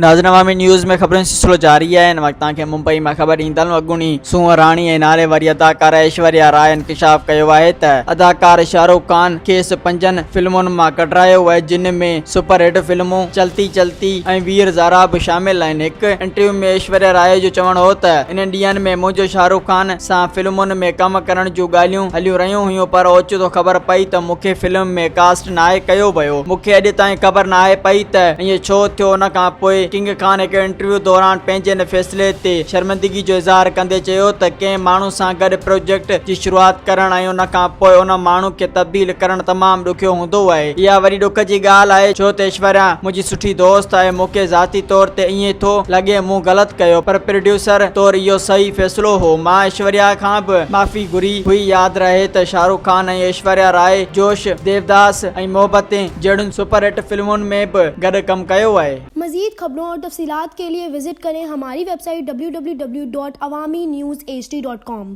ناظرين عوامي نيوز ۾ خبرن جو سلسلو جاري آهي هن وقت توهان کي ممبئي مان خبر ڏيندا هلون اڳوڻي سونهن راڻي ۽ نالي واري اداڪاره ايشوريا راء انڪشاف ڪيو آهي ته اداڪار شاهه رخ خان کيس پنجن فلمن مان ڪڍرايو آهي جن ۾ سپر هٽ فلمون چلتي چلتي ۽ وير زارا به شامل آهن هڪ انٽرويو ۾ ايشوريا راء جو چوڻ هو ته انهن ڏينهن ۾ منهنجو شاهه رخ خان سان فلمن ۾ ڪم ڪرڻ جون ڳالهيون هليون رهيون هيون پر اوچتو خبر پئي ته مون کي فلم ۾ ڪاسٽ ناهي ڪيو ويو، مون کي اڄ تائين خبر ناهي پئي ته ائين ڇو ٿيو، ان کان پوء ڪنگ خان هڪ انٽرويو دوران پنهنجي ان فيصلي تي شرمندگي جو اظهار ڪندي چيو ته ڪنهن ماڻهو سان گڏ پروجيڪٽ جي شروعات ڪرڻ ۽ ان کان پوء ان ماڻهو کي تبديل ڪرڻ تمام ڏکيو هوندو آهي، اها وڏي ڏک جي ڳالهه آهي ڇو ته ايشوريا منهنجي سٺي دوست آهي، مون کي ذاتي طور تي ائين ٿو لڳي مون غلط ڪيو پر پروڊيوسر طور اهو صحيح فيصلو هو، مان ايشوريا کان به معافي گهري هئي، ياد رهي ته شاهه رخ خان ۽ ايشوريا راء جوش، ديوداس ۽ محبتين جهڙين سپر هٽ فلمن ۾ به گڏ ڪم ڪيو آهي. مزيد خبرون اور تفصيلات ڪي ليي وزٽ ڪرين هماري web site www.awamiNewsHD.com.